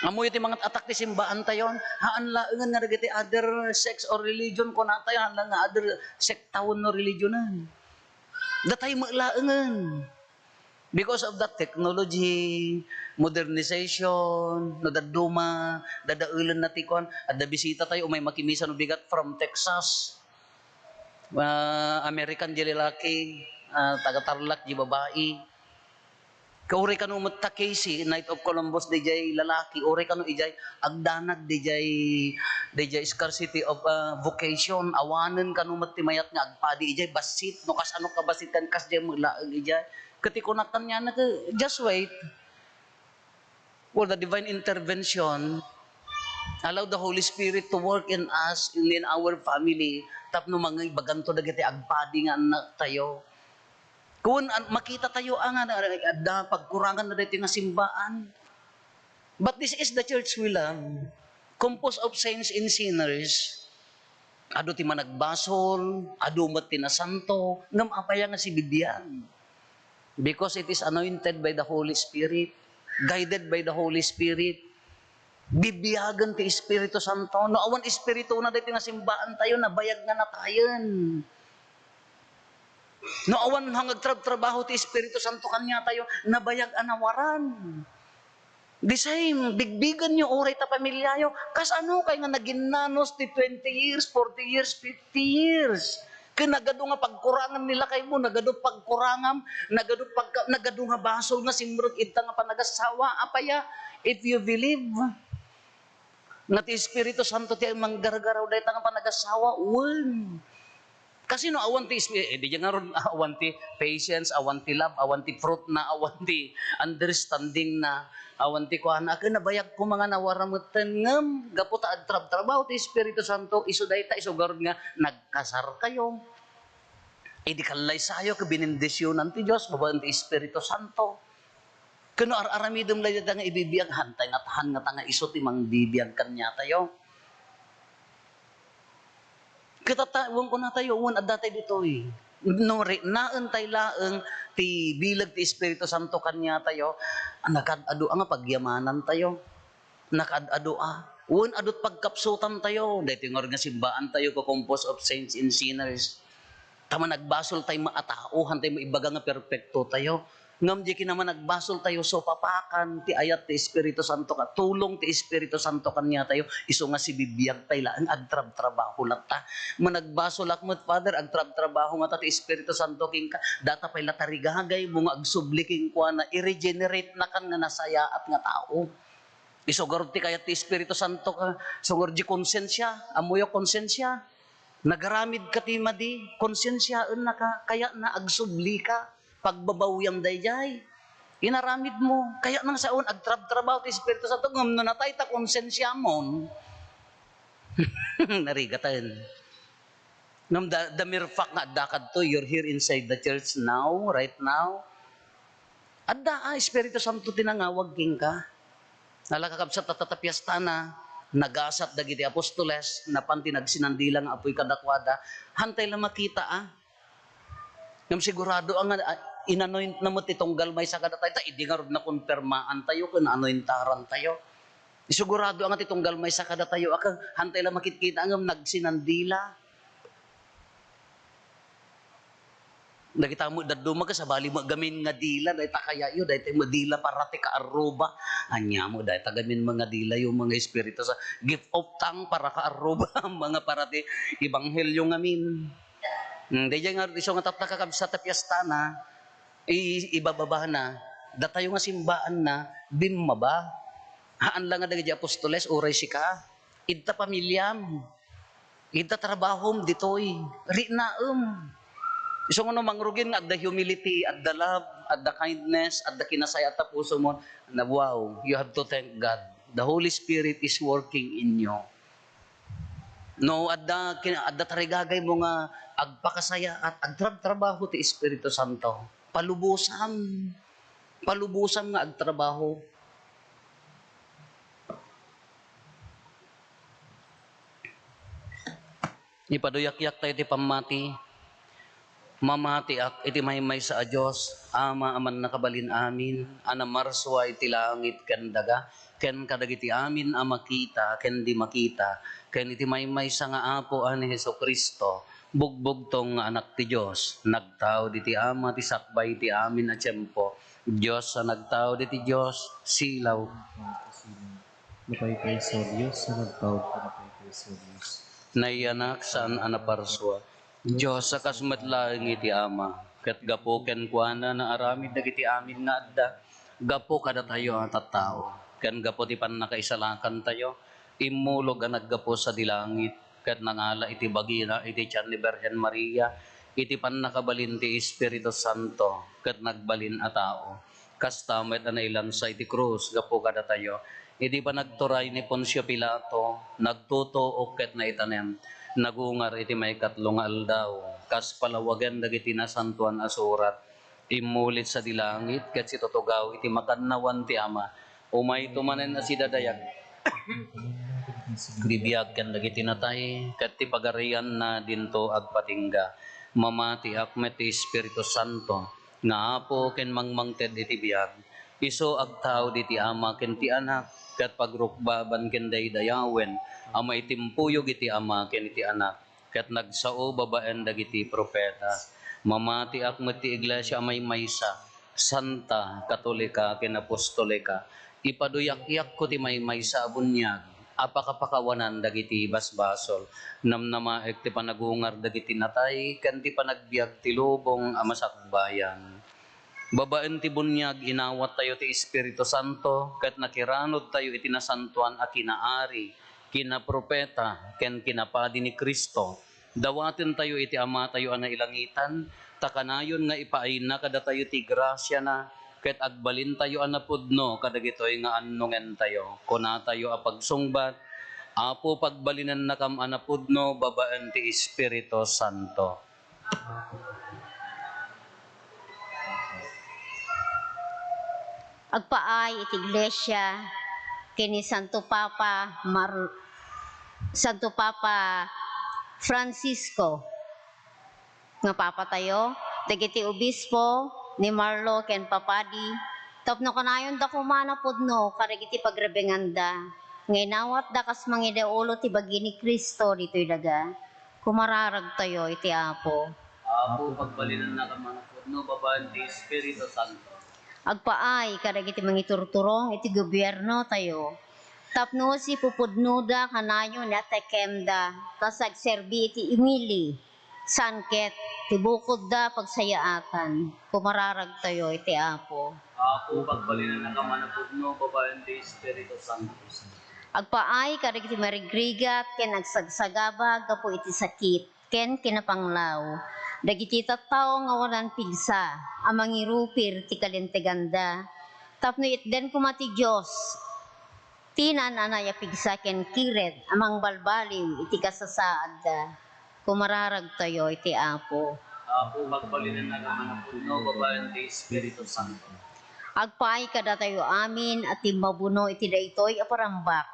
Ammoyo ti mangat-atak ti simbaantayon? Haan laengen nga dagiti other sects or religion, kunatayo, haan laeng nga other sektaon no religionen. Datay met laengen. Because of that technology, modernization, no dadduma, dadaelenna ti kuan, adda bisita tayo, umay makimisa no bigat from Texas. Ah, American di lalaki, ah, taga Tarlac di babai. Kauray kano met ta K C, Knight of Columbus, dijay lalaki, uray kano ijay agdanag, dijay, dijay scarcity of, ah, vocation, awanen kano met ti mayat nga agpadi ijay bassit, no kasano ka bassit ken kasdiay met laeng ijay. Ket ti kunak kaniana, just wait. Well, the divine intervention, allow the Holy Spirit to work in us, in, in our family, tapno mangibaganto dagiti agpadi nga annaktayo. Kun an-, makita tayo a nga na-, adda pagkurangan na daytoy nga simbaan. But this is the church we love, composed of saints and sinners. Adu ti managbasol, adu met ti nasanto, ngem apay nga sibibiag? Because it is anointed by the Holy Spirit, guided by the Holy Spirit, bibiagen ti Espiritu Santo. No awan Espiritu na daytoy nga simbaan tayo, nabayag nga natayen. No awan nga agtrabtrabaho ti Espiritu Santo kaniatayo, nabayag a nawaran. The same, bigbigenyo uray ta pamilyayo. Kasano kay nga naginnanos ti twenty years, forty years, fifty years? Ken nagadu nga pagkurangan ni lakaymo, nagadu pagkurangam, nagadu pagka-, nagadu nga basol nga simrek ita nga panagasawa. Apaya, if you believe, nga ti Espiritu Santo ti manggargaraw dayta nga panagasawa, wen. Kasino awan ti Espiritu? Eh, di ngarud, awan ti patience, awan ti love, awan ti fruit na, awan ti understanding na, awan ti kuana. Ken nabayag ko nga nawara metten ngem gapu ta agtrabtrabaho ti Espiritu Santo, isu dayta, isu garud nga nagkasar kayo. Idi kallaysayo ket binindisionan ti Dios babaen ti Espiritu Santo. Ken no ar-aramidem la dayta nga ibibiag, hantay nga tahan nga ta nga isu ti mangbibiag kaniatayo. Ket ta, wen kunatayo, wen adda tay ditoy. No riknaen tay laeng ti bileg ti Espiritu Santo kaniatayo, nakaad-adu a nga pagyamanantayo. Nakaad-adu a. Wen adut pagkapsutantayo. Daytoy ngarud nga simbaantayo, composed of saints and sinners. Ta managbasol tay met a tao, hantay maibaga nga perpektotayo. Ngem di kinamanagbasol tayo, supapakan ti ayat ti Espiritu Santo ka, tulong ti Espiritu Santo kaniatayo, isu nga sibibiag tay laeng agtrabtrabaho latta. Managbasolak met, Father, agtrabtrabaho ngata ti Espiritu Santo kenka, data pay la tarigagaymo nga agsubli kenkuana, i-regenerate nakan nga nasayaat nga tao. Isu garud ti kayat ti Espiritu Santo ka, isu garud ti konsensia, ammoyo konsensia. Nagaramid ka ti madi, konsensiaennaka, kayatna agsubli ka, pagbabawiam daydiay. Inaramidmo, kayatna nga saon, agtrabtrabaho ti Espiritu Santo, ngem no natay ta konsensiamon, narigaten. Ngem the, the mere fact nga adda kadto, you're here inside the church now, right now, adda a Espiritu Santo ti nangawag kenka. Nalaka kabsat, tatta ta piestana, nagasat dagiti apostoles, napan ti nagsinandila nga apuy kadakuada, hantay la makita a. Ngem sigurado a nga, ah, inanointna met ti tunggal maysa kadatayo, ta idi ngarud nakonpermaantayo ken anointarantayo. Sigurado a nga ti tunggal maysa kadatayo a ken hantay la makitkita ngem nagsinandila. Dagita met dadduma ket sabali met gamin nga dila, dayta kayayo, dayta met dila para ti kaarruba. Ania met dayta gamin nga dilayo, mga espiritu sa gift of tongue para kaarruba, mga para ti ebanghelyo ngamin. Hmm, daydiay nga isu nga tatta kakabsat ta piestana, i-, ibababana, datayo nga simbaanna, bimmaba. Haan la nga dagiti apostoles, uray sika, idta pamiliam, idta trabahom ditoy, riknaem. Isu nga no mangrugin nga adda humility, adda love, adda kindness, adda kinasay-at a pusomon, na wow, you have to thank God. The Holy Spirit is working in you. No, adda kin-, adda tarigagaymo nga agpakasayaat, agtrabtrabaho ti Espiritu Santo. Palubosam. Palubosam nga agtrabaho. Ipaduyakyak tayo ti pammati. Mamatiak iti maymaysa a Dios, Ama a mannakabalin amin, a namarsua iti langit ken daga, ken kadagiti amin a makita ken di makita, ken iti maymaysa nga Apo a ni Jesu-Cristo, bugbugtong nga Anak ti Dios, nagtao diti Ama ti sakbay ti amin a tiempo, Dios a nagtaud iti Dios, silaw. Napaypayso a Dios a nagtaud iti napaypayso a Dios. Nayanak saan a naparsua. Dios a kas met laeng iti Ama, ket gapu kenkuana naaramid dagiti amin nga adda. Gapu kadatayo a tattao, ken gapu ti pannakaisalakantayo, immulog a naggapu sadi langit, ket nangala iti bagina iti tian ni Birhen Maria, iti pannakabalin ti Espiritu Santo, ket nagbalin a tao. Kasta met a nailansa iti krus gapu kadatayo. Iti panagturay ni Poncio Pilato, nagtutuok ket naitanem. Nagungar iti maikatlo nga aldaw, kas palawagen dagiti Nasantoan a Surat. Immulit sadi langit ket situtugaw iti makannawan ti Ama. Umayto manen a sidadayag. Bibiag ken dagiti natay, ket ti pagarianna dinto agpatingga. Mamatiak met ti Espiritu Santo, nga Apo ken mangmangted iti biag. Isu agtaud iti Ama ken ti Anak, ket pagrukbaban ken daydayawen a maitimpuyog iti Ama ken iti Anak, ket nagsao babaen dagiti profeta. Mamatiak met ti iglesia a maymaysa, santa, katolika, ken apostolika. Ipaduyakko ti maymaysa a buniag a pakapakawanan dagiti basbasol. Namnamaek ti panagungar dagiti natay ken ti panagbiag ti lubong a masakbayan. Babaen ti buniag, inawattayo ti Espiritu Santo ket nakiranudtayo iti nasantoan a kinaari, kinapropeta, ken kinapadi ni Cristo. Dawatentayo iti Amatayo a nailangitan, ta kanayon nga ipaayna kadatayo ti grasiana, ket agbalintayo a napudno kadagitoy nga annongentayo. Kunatayo a pagsungbat, Apo, pagbalinennakam a napudno babaen ti Espiritu Santo. Agpaay iti Iglesia ken ni Santo Papa Mar-, Santo Papa Francisco nga Papatayo, dagiti obispo ni Marlo ken Papadi, tapno kanayonda koma a napudno kadagiti pagrebenganda nga inawatda kas mangidaolo ti bagi ni Cristo ditoy daga. Kumararagtayo iti Apo. Apo, pagbalinennakam a napudno babaen ti Espiritu Santo. Agpaay kadagiti mangiturturong iti gobiernotayo, tapno sipupudnoda kanayon nga atekemda kas agserbi iti imili, saan ket ti bukodda pagsayaatan. Kumararagtayo iti Apo. Apo, pagbalinennakam a napudno babaen ti Espiritu Santo. Agpaay kadagiti marigrigat ken agsagsagaba gapu iti sakit ken kinapanglaw, dagiti tattao nga awanan pigsa a mangirupir ti kalinteganda, tapno itden koma ti Dios ti naan-anay a pigsa ken kired a mangbalbaliw iti kasasaadda. Kumararagtayo iti Apo. Apo, pagbalinennakam a napudno babaen ti Espiritu Santo. Agpaay kadatayo amin a timmabuno iti daytoy a parambak,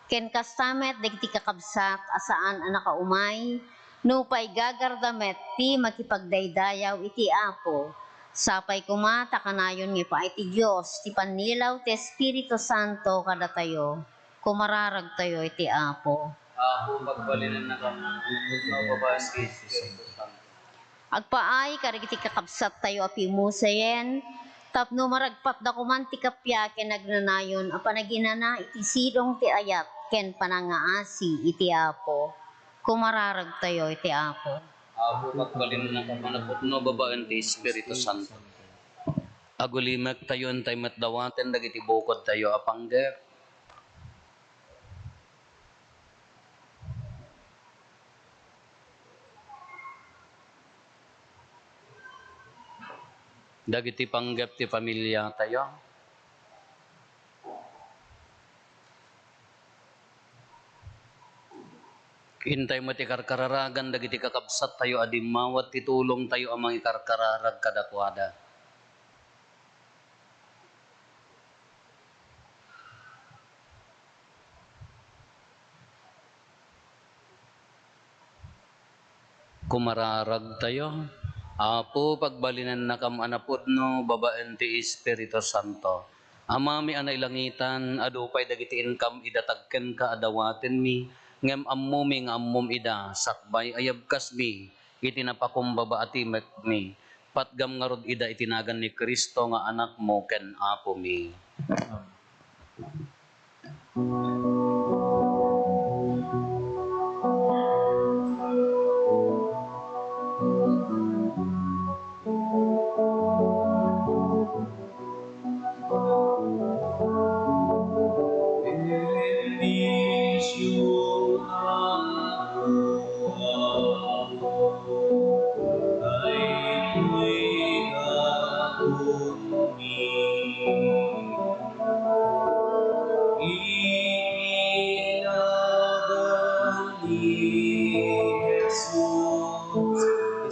ken kasta met dagiti kakabsat a saan a nakaumay, nupay gagarda met ti makipagdaydayaw iti Apo. Sapay koma ta kanayon nga ipaay ti Dios ti pannilaw ti Espiritu Santo kadatayo. Kumararagtayo iti Apo. Apo, pagbalinennakam a napudno babaen ti Espiritu Santo. Agpaay kadagiti kakabsattayo a pimusayen, tapno maragpatda koman ti kappia ken agnanayon a panaginana iti sidong ti ayat ken panangaasi iti Apo. Kumararagtayo iti Apo. Apo, pagbalinennakam a napudno babaen ti Espiritu Santo. Agulimektayo intay met dawaten dagiti bukodtayo a panggep. Dagiti panggep ti familiatayo. Intay met ikarkararagan dagiti kakabsattayo a dimmawat ti tulongtayo a mangikarkararag kadakuada. Kumararagtayo. Apo, pagbalinennakam a napudno babaen ti Espiritu Santo. Amami a nailangitan, adu pay dagiti inkam idatag kenka a dawatenmi, ngem ammomi nga ammom ida, sakbay a yabkasmi iti napakumbaba a timekmi. Patgam ngarud ida iti nagan ni Cristo nga Anakmo ken Apomi. Amen.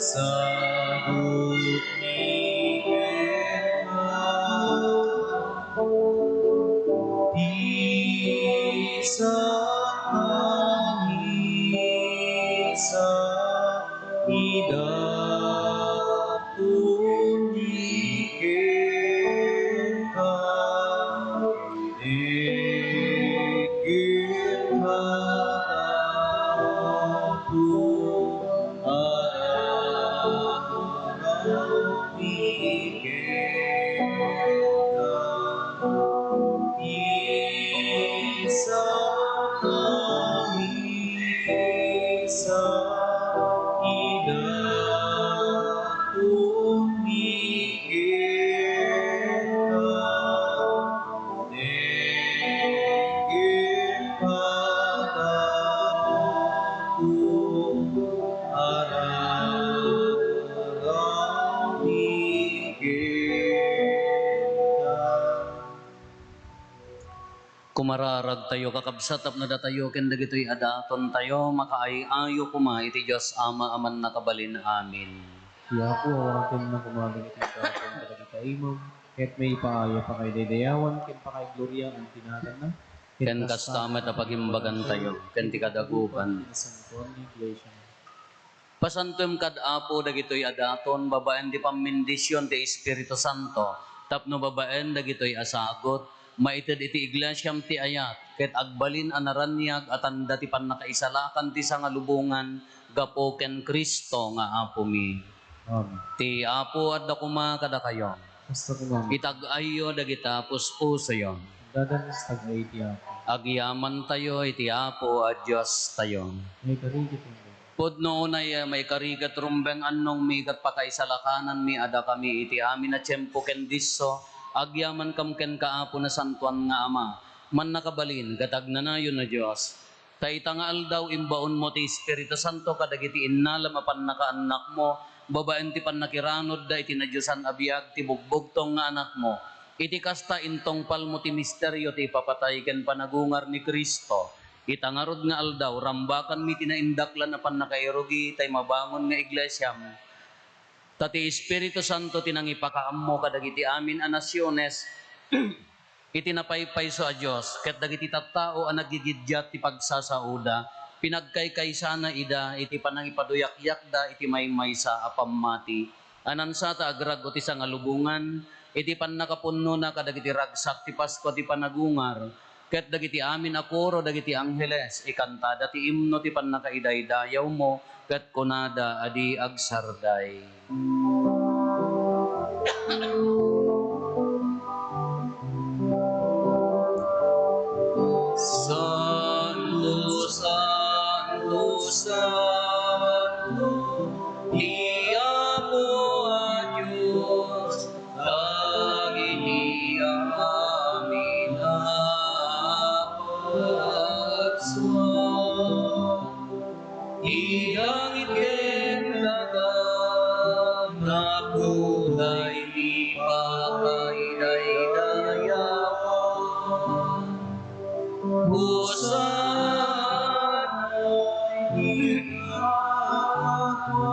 Isagutmi kenka ti sanganisa, idatumi kenka. Iket padato, aramidami kenka, ti sanganisa, idatumi kenka. Denggen padato, aramidami kenka. Kumararagtayo, kakabsat, tapno datayo ken dagitoy a datontayo makaay-ayo koma iti Dios Ama a Mannakabalin. Amen. Ti Apo awatenna koma dagiti daton kadagiti imam, ket maipaay a pakaidaydayawan ken pakaigloriaan ti naganna. Ken kasta met a pagimbagantayo ken ti kadagupan ti nasantoan nga iglesia. Pasantoem kad Apo dagitoy a daton babaen ti pammendision ti Espiritu Santo, tapno babaen dagitoy a sagut, maited iti iglesiam ti ayat, ket agbalin a naraniag a tanda ti pannakaisalakan ti sangalubongan gapu ken Cristo nga Apomi. Amen. Ti Apo adda koma kadakayo. Kasta koma. Itag-ayyo dagita puspusoyo. Adda met tag-ay ti Apo. Agyamantayo iti Apo a Diostayo. Maikari ket rumbeng. Pudno unay a maikari ket rumbeng, annongmi ket pakaisalakananmi a dakami iti amin a tiempo ken disso, agyamankam kenka, Apo, nasantoan nga Ama, mannakabalin ket agnanayon a Dios. Ta ita nga aldaw, imbaonmo ti Espiritu Santo kadagiti innalam a pannakaannakmo, babaen ti pannakiranudda iti nadiosan a biag ti bugbugtong nga Anakmo. Iti kasta, intungpalmo ti misterio ti ipapatay ken panagungar ni Cristo. Ita ngarud nga aldaw, rambakanmi ti naindaklan a pannakairugi tay mabangon nga iglesiam. Ta ti Espiritu Santo ti nangipakaammo kadagiti amin a nasiones iti napaypayso a Dios, ket dagiti tattao a naggigiddiat ti pagsasaoda, pinagkaykaysana ida iti panangipaduyakyakda iti maymaysa a pammati. Anansata agrag-o ti sangalubongan iti pannakapunnona kadagiti ragsak ti Paskua ti panagungar, ket dagiti amin a koro dagiti angheles ikantada ti imno ti pannakaidaydayawmo, ket kunada a di agsarday. Santo, santo, santo, ti Apo a Dios, dagiti amin a pagsua. Ti langit ken daga, napudaymi pakaidaydayawan. Hosanna iti Apo.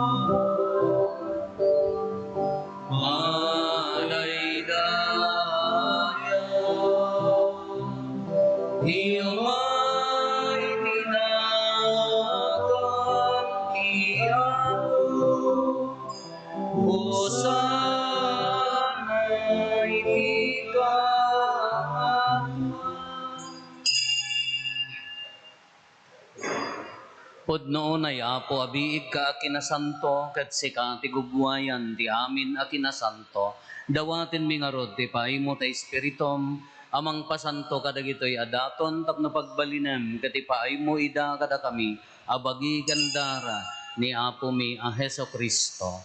Madaydaya ti umay ti nagan ti Apo. Hosanna Pudno unay, Apo, a biigka a kinasanto, ket sika ti gugwayan ti amin a kinasanto. Dawatenmi ngarud ti paaymo ta Espiritum a mangpasanto kadagitoy a daton tapno pagbalinem ket ipaaymo ida kadakami a bagi ken dara ni Apomi a Jesu-Cristo.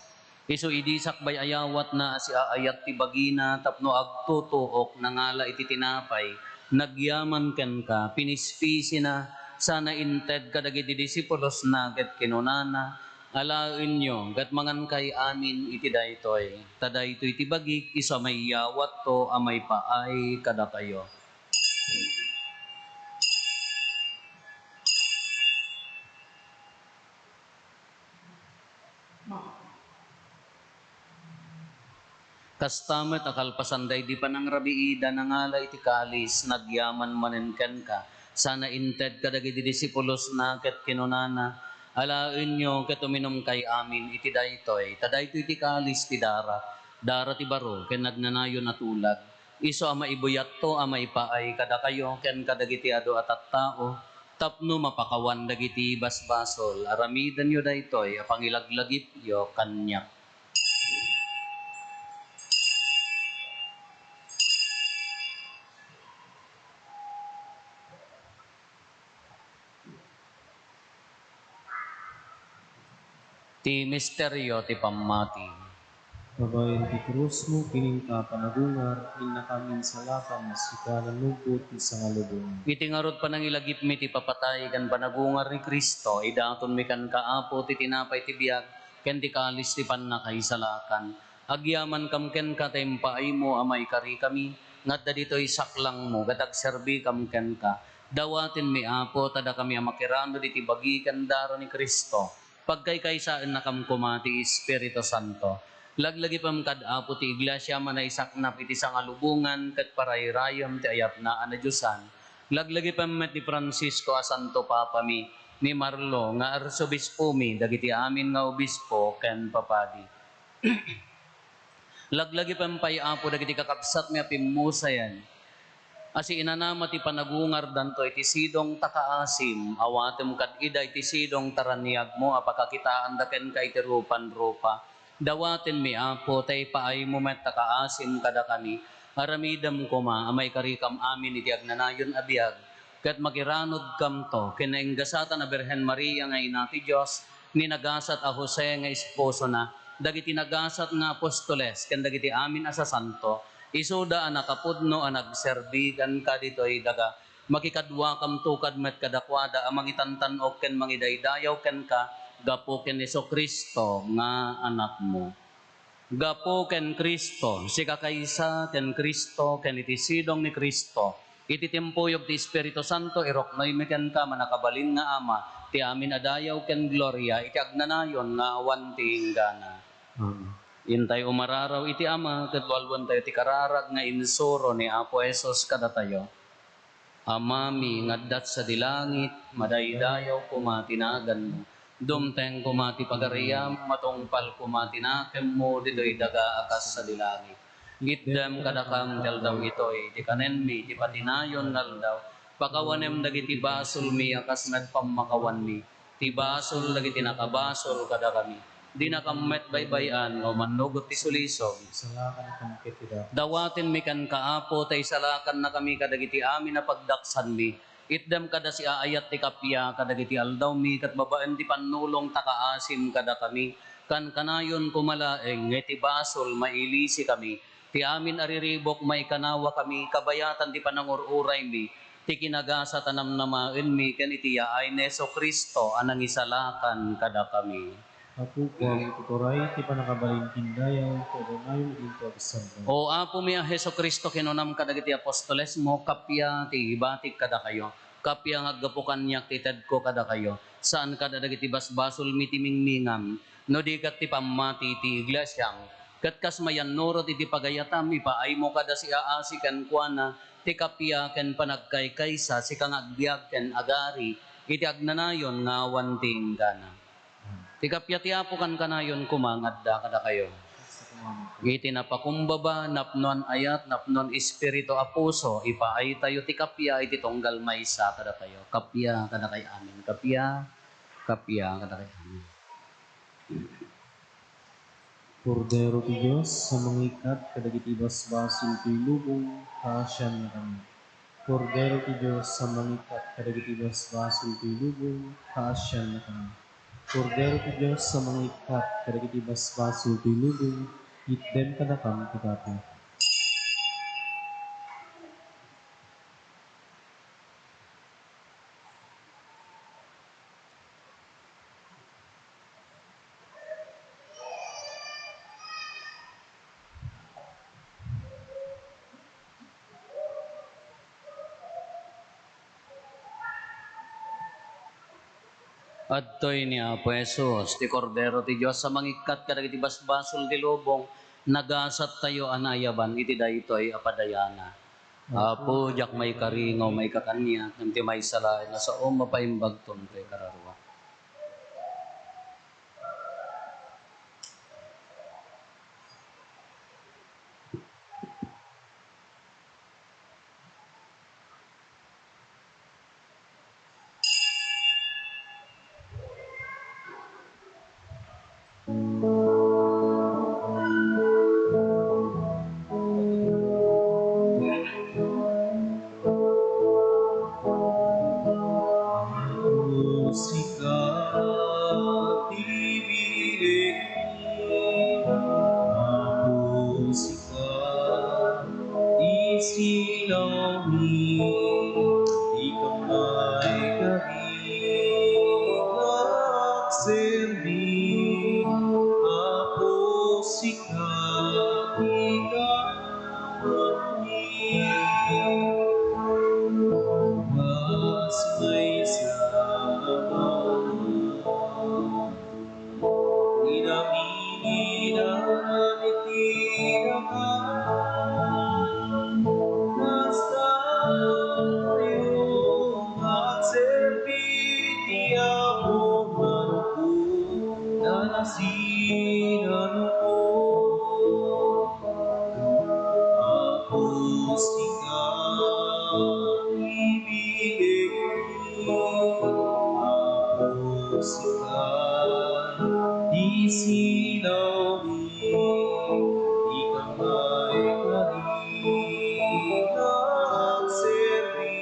Isu idi sakbay ayawatna a siaayat ti bagina tapno agtutuok, nangala iti tinapay, nagyaman kenka, pinispisina, sana inted kadagiti disipulosna ket kinunana, "Alaenyo ket mangankay amin iti daytoy, ta daytoy ti bagik isu a maiyawatto a maipaay kadakayo." Kasta met a kalpasan daydi panangrabiida, nangala iti kalis, nagyaman manen kenka, sana inted kadagiti disipulosna ket kinunana, "Alaenyo ket uminumkay amin iti daytoy, ta daytoy ti kalis ti darak, dara ti baro ken nagnanayon a tulag, isu a maibuyatto a maipaay kadakayo ken kadagiti adu a tattao, tapno mapakawan dagiti basbasol. Aramidenyo daytoy a pangilaglagipyo kaniak." Ti misterio ti pammati. Babaen ti krusmo, kininka panagungar, innakam insalakan, sika nannubbot ti sangalubongan. Iti ngarud panangilagipmi ti papatay ken panagungar ni Cristo, idatonmi kenka, Apo, ti tinapay ti biag ken ti kalis ti pannakaisalakan. Agyamankam kenka ta impaaymo a maikarikami nga adda ditoy saklangmo ket agserbikam kenka. Dawatenmi, Apo, ta dakami a makiranud iti bagi ken dara ni Cristo, pagkaykaysaennakam koma ti Espiritu Santo. Laglagipem kad, Apo, ti Iglesia a manaisaknap iti sangalubongan ket parayrayem ti ayatna a nadiosan. Laglagipem met ni Francisco a Santo Papami, ni Marlo nga Arsobispomi, dagiti amin nga obispo ken papadi. Laglagipem pay, Apo, dagiti kakabsatmi a pimmusayan a siinanama ti panagungardanto iti sidong ta kaasim. Awatem kad ida iti sidong ta raniagmo a pakakitaanda kenka iti rupan-rupa. Dawatenmi, Apo, ta ipaaymo met ta kaasim kadakami. Aramidem koma a maikarikam amin iti agnanayon a biag, ket makiranudkamto ken nainggasatan a Birhen Maria nga Ina ti Dios, ni nagasat a Jose nga esposona, dagiti nagasat nga apostoles, ken dagiti amin a sasanto, isuda a nakapudno a nagserbi kenka ditoy daga. Makikaduakamto kad met kadakuada a mangitantan-ok ken mangidaydayaw kenka gapu ken Jesu-Cristo nga Anakmo. Gapu ken Cristo, sika kaysa ken Cristo, ken iti sidong ni Cristo, iti timpuyog ti Espiritu Santo, iruknoymi kenka, mannakabalin nga Ama, ti amin a dayaw ken gloria iti agnanayon nga awan ti inggana. Amen. Intay umararaw iti Ama, ket walwentayo ti kararag nga insuro ni Apo Jesus kadatayo. Amami nga adda sadi langit, madaydayaw koma ti naganmo. Dumteng koma ti pagariam, matungpal koma ti nakemmo ditoy daga a kas sadi langit. Itdem kadakam ti aldaw itoy ti kanenmi ti patinayon nga aldaw. Pakawanem dagiti basolmi a kas met pammakawanmi ti basol dagiti nakabasol kadakami. Dinakam met baybay-an nga umannugot ti sulisog. Isalakanakam ket ti datos. Dawatenmi kenka, Apo, ta isalakannakami kadagiti amin a pagdaksanmi. Itdem kada siaayat ti kappia kadagiti aldawmi ket babaen ti pannulong ta kaasim kadakami. Kankanayon koma laeng nga iti basol mailisikami. Ti amin a riribuk, maikanawakami kabayatan ti panangur-uraymi, ti kinagasat a namnamaenmi ken iti yaay ni Jesu-Cristo a nangisalakan kadakami. Apo, kua nga ituturay ti pannakabalin ken dayaw, ti agnanayon nga agserbi. O Apomi a Jesu-Cristo, kinunam kadagiti apostolesmo, kappia ti ibatik kadakayo, kappia nga aggapu kaniak ti itedko kadakayo, saan kadagiti basbasolmi ti mingmingam, no di ket ti pammati ti iglesiam. Ket kas mayannurot iti pagayatam, ipaaymo kada siaasi kenkuana ti kappia ken panagkaykaysa, sika nga agbiag ken agari iti agnanayon nga awan ti inggana. Ti kappia ti Apo kankanayon koma nga adda kadakayo. Iti napakumbaba, napnoan ayat, napnoan espiritu a puso, ipaaytayo ti kappia iti tunggal maysa kadatayo. Kappia kadakay amin. Kappia. Kappia kadakami. Kordero ti Dios a mangikkat kadagiti basbasol ti lubong, kaasiannakami. Kordero ti Dios a mangikkat kadagiti basbasol ti lubong, kaasiannakami. Kordero ti Dios a mangikkat kadagiti basbasol ti lubong, itdem kadakam ti kappia. Adtoy ni Apo Jesus, ti Kordero ti Dios a mangikkat kadagiti basbasol ti lubong, nagasattayo a naayaban iti daytoy a padayana. Apo, diak maikari nga umayka kaniak, ngem ti maysa laeng a saom mapaimbagton toy kararua. Sika ti bilikmi, Apo, sika ti sinawmi, ikaw maikari nga agserbi, Apo, sika ti kaammomi. Mas maysa a Inaminidan iti daga, kasta tayo agserbi ti Apo, manko, nanasinanko. Apo, sika ti bilikmi, Apo, sika ti sinawmi, ikaw maikari nga agserbi,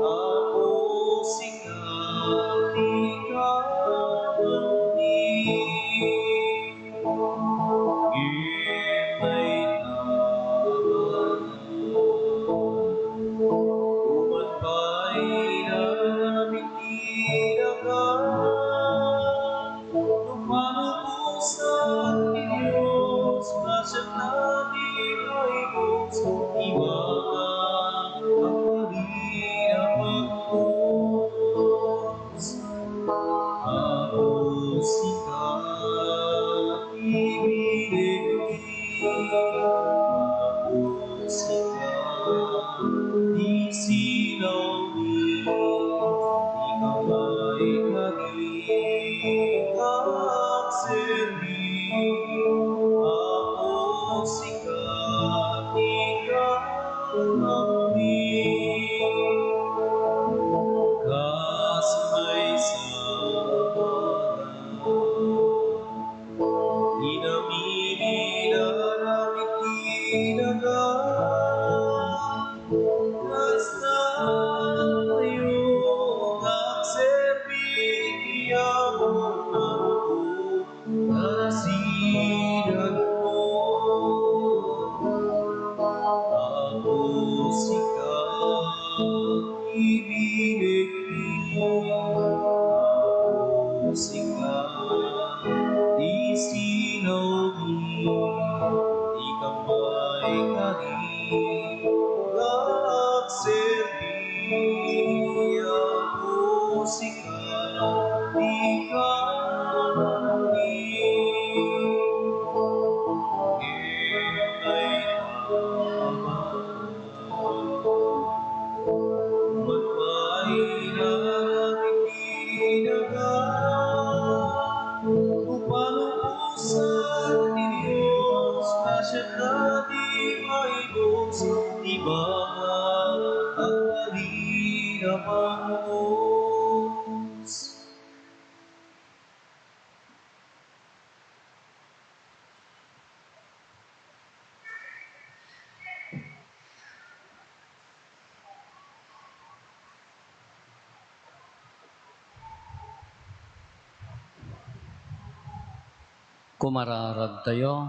Apo, sika ti kaammomi. Kumararagtayo.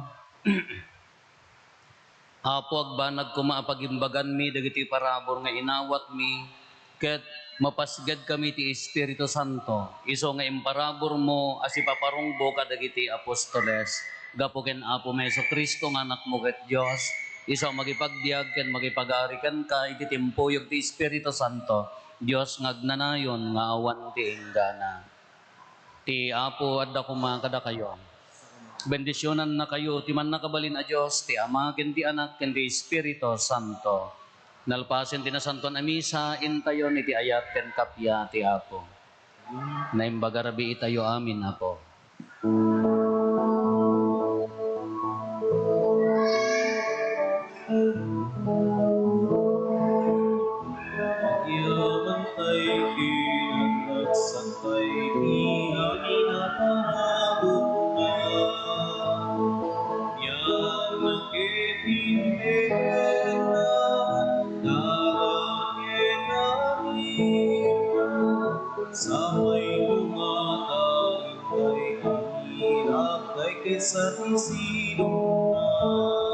Apo, agbanag koma a pagimbaganmi dagiti parabur nga inawatmi, ket mapasgedkami ti Espiritu Santo, isu nga imparaburmo a sipaparungbo kadagiti apostoles. Gapu ken Apomi Jesu-Cristo nga Anakmo ket Dios, isu a mangipagbiag ken mangipagari kenka iti timpuyog ti Espiritu Santo, Dios nga agnanayon nga awan ti inggana. Ti Apo adda koma kadakayo. Bendisionannakayo ti Mannakabalin a Dios, ti Ama, ken ti Anak, ken ti Espiritu Santo. Nalpasen ti Nasantoan a Misa, intayon iti ayat ken kappia ti Apo. Naimbag a rabii itayo amin, Apo. Agyamankay ken agsaksakay ti amin a parabur. Ania ket ti impierno, dara ket amin. Sapay koma ta inkay amin, agkay ket sa ti sidongna.